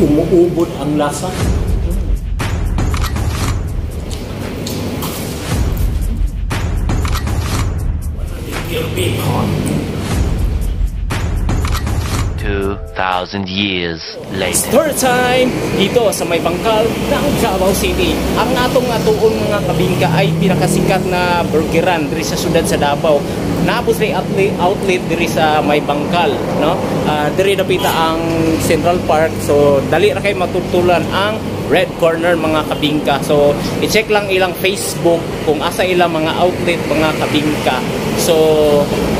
Umuubod ang lasa. Pure beef. 2,000 years later. Third time dito sa may bangkal ng Davao City. Ang atong atuon, mga kabingka, ay pinakasikat na burgeran diri sa syudad sa Davao. Naapos rin outlet diri sa may bangkal, no? Diri dapita ang Central Park. So dali ra kay matultulan ang Red Corner, mga kabingka. So i-check lang ilang Facebook kung asa ilang mga outlet, mga kabingka. So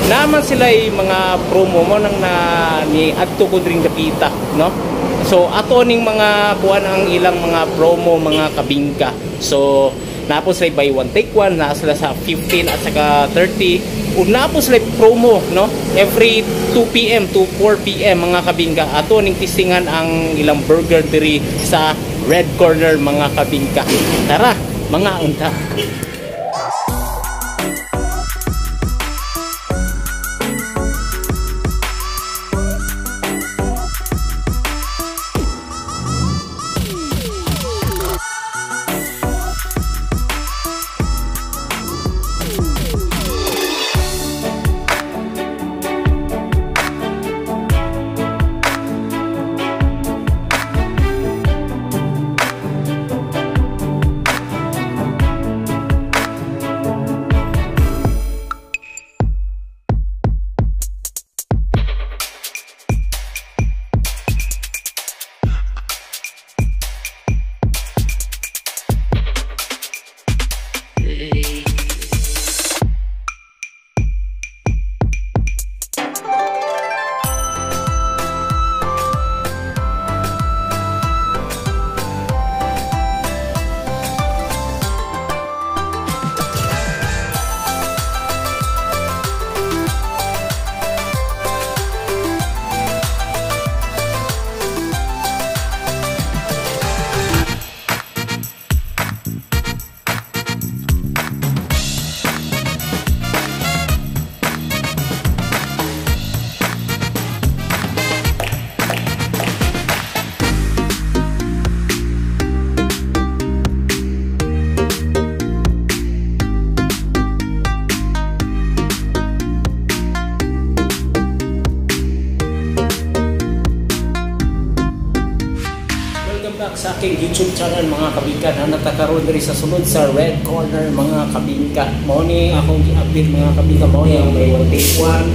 naman sila ay mga promo mo nang na ni adto ko dring dapita, no? So ato ning mga kuan ang ilang mga promo, mga kabingka. So napo sila buy one take one, naa sila sa 15 at saka 30. Ug napo sila promo, no? Every 2 PM to 4 PM, mga kabingka. Ato ning tistingan ang ilang burger diri sa Red Corner, mga kabingka. Tara, mga unta. Sa aking YouTube channel, mga kabingka, na natakaroon diri sa sulod sa Red Corner, mga kabingka. Mao ni akong gi-update, mga kabingka. Mao ni ang buy one take one.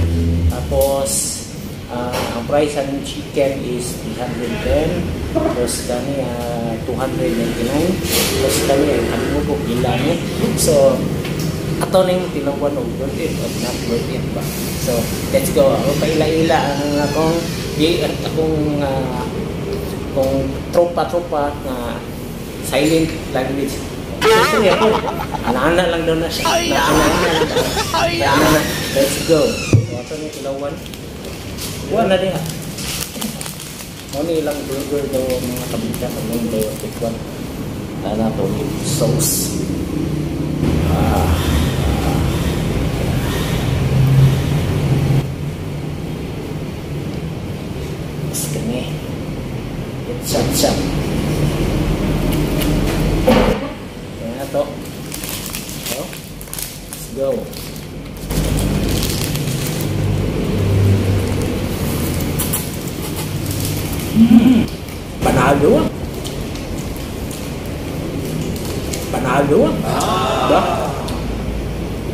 Tapos ang price ang chicken is 310. Tapos kani 299. Tapos kani ang kanimo ko pila ni. So ato ning tilawan og worth it or not worth it ba. So let's go. Ako paila-ila ang akong akong kung tropa-tropa na silent language. So, ako, ana-ana lang daw na siya. Ana-ana lang. Let's go. So, ato ni tilawan. Wala na diha. Mo ni ilang burger daw, mga kabingka, sa mga buy one take one. Ana to ni sauce. Mas kani. Chat-chat. Kaya to. So, let's go. Panalo. Panalo. Ba?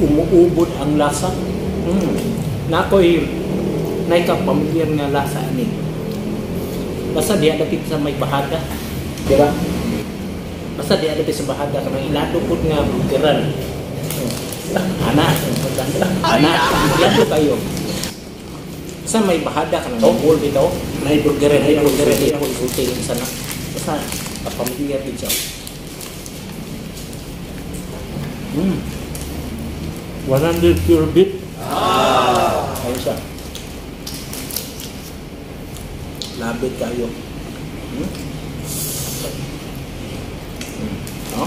Umuubod ang lasa. Nakoy naika pamilyar nga lasa ani. Basta diha dapit sa may bahada, di ba? Basta diha dapit sa bahada kanang ilado pud nga burgeran. Ana, ana, ilado kayo. Sa may bahada kanang bowl bitaw, may burgeran, may burgeran diha ko sulti sa na. Basta pamilyar gid siya. 100 pure beef. Ayun siya. Labit kayo. Oh.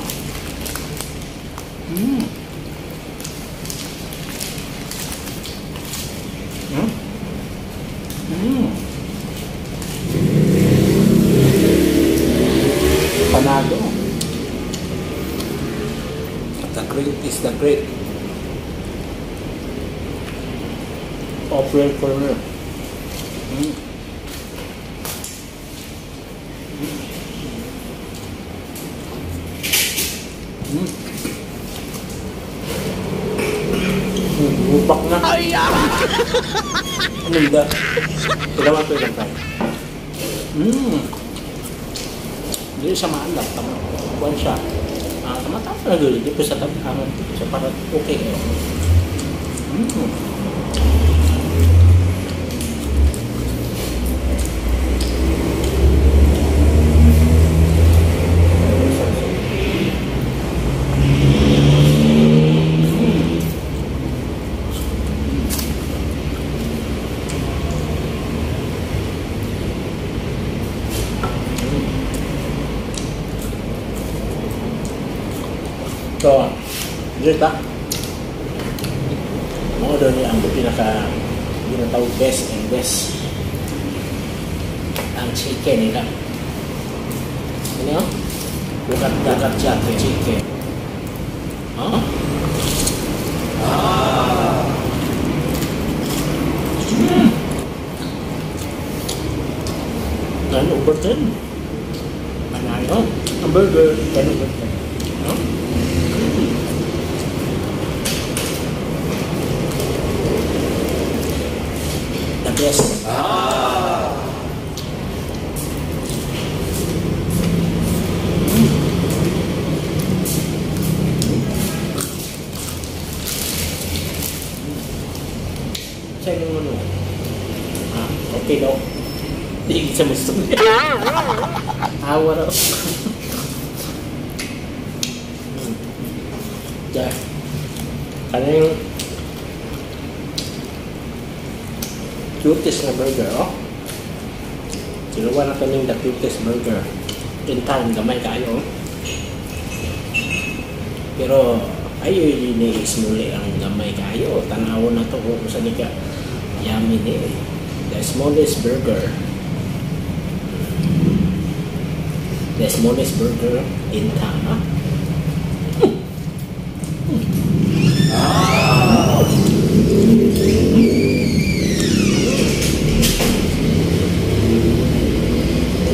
Panado. The great is the great. Operate for me. Upak na. Ay! Ano ba? Dalawa ito ilang tayo. Hindi siya maalat. Tama. Kuwan siya. Tama-tama na doon. Hindi po sa tabi. Siya para okay. So, dito mga doon niya ang pinaka ginatawag best and best ang chicken nila. Ano? Bukat-bukat siya ang chicken. Huh? Ah. 9 over 10. Panalo. Ang burger, 10 over 10. No? The best. Sa inyo ano? Okay daw. Hindi siya gusto niya. Awa raw. Yeah. Ano yung cutest na burger, oh? Sinuwa na kaming the cutest burger in town, gamay kayo. Pero ayo ni-smuli ang gamay kayo. Tanaw na to kung saan ka yummy ni. The smallest burger. The smallest burger in town, huh?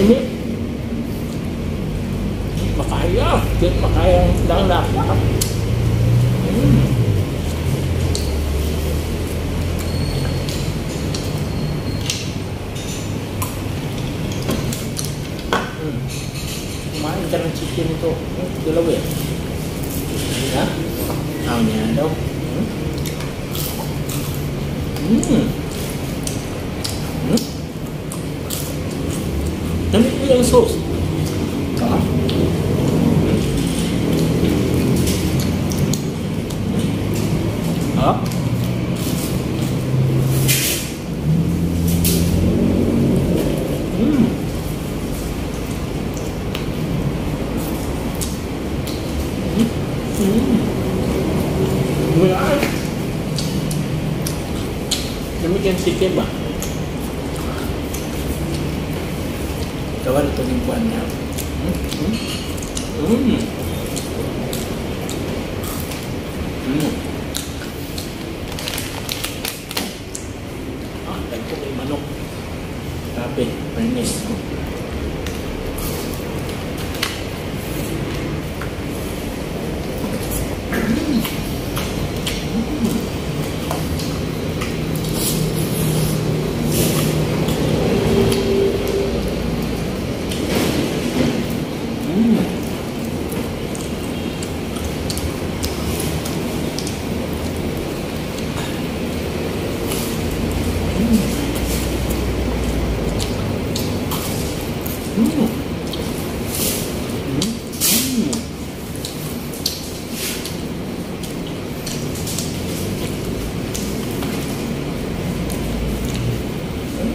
Ini makaya, di makaya lang lasa. Kumain ka ng chicken ito. Dalawa eh. Ha? Ang niya daw. Namit ko yung sauce. Ha? Ha? Namit yung chicken ba? Kawan ito yung buwan niya. Dagko kay manok. Grabe, fairness.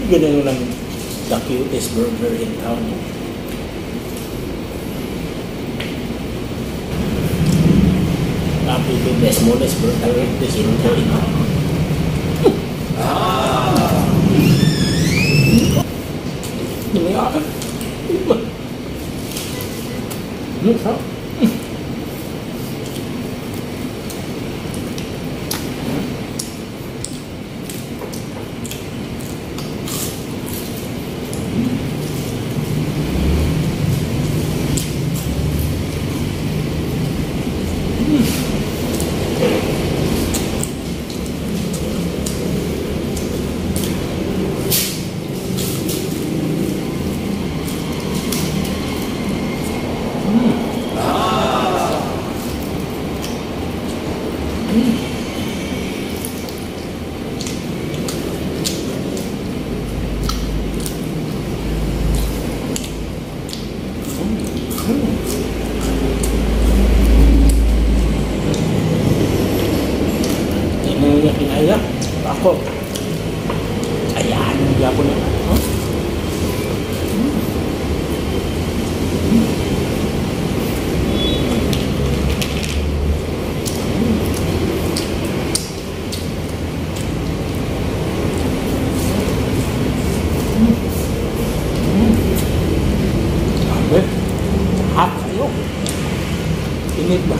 Ganun lang the cutest burger in town. The smallest burger in town. Sarap. Kinaya ako. Ayan, gapon na. Huh? Grabe. Hot kayo. Init ba?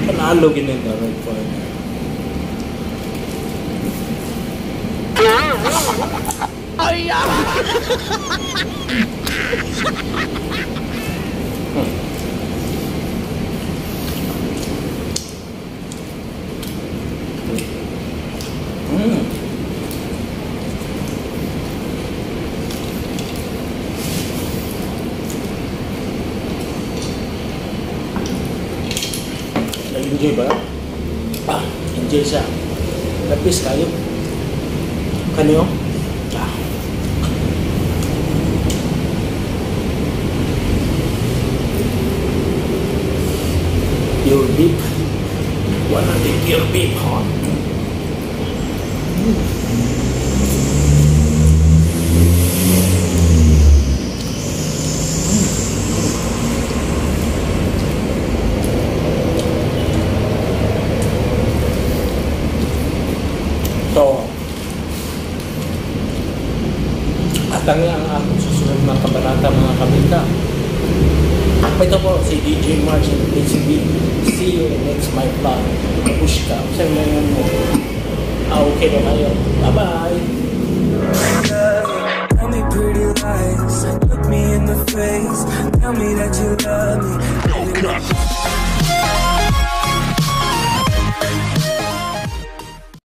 Panalo ginin the red corner. Ay! Enjoy ba? Ah, enjoy siya. Lapis kayo. Kanyo? Ah. Pure beef. 100 pure beef, huh? So, at ang akong susunod mga kabanata, mga kabinta. Ito po si DJ March and HB. See you in next my vlog. Push ka. Saan mo yun mo? Ah, okay na kayo. Bye-bye! Tell me pretty lies. Look me in the face. Tell me that you love me.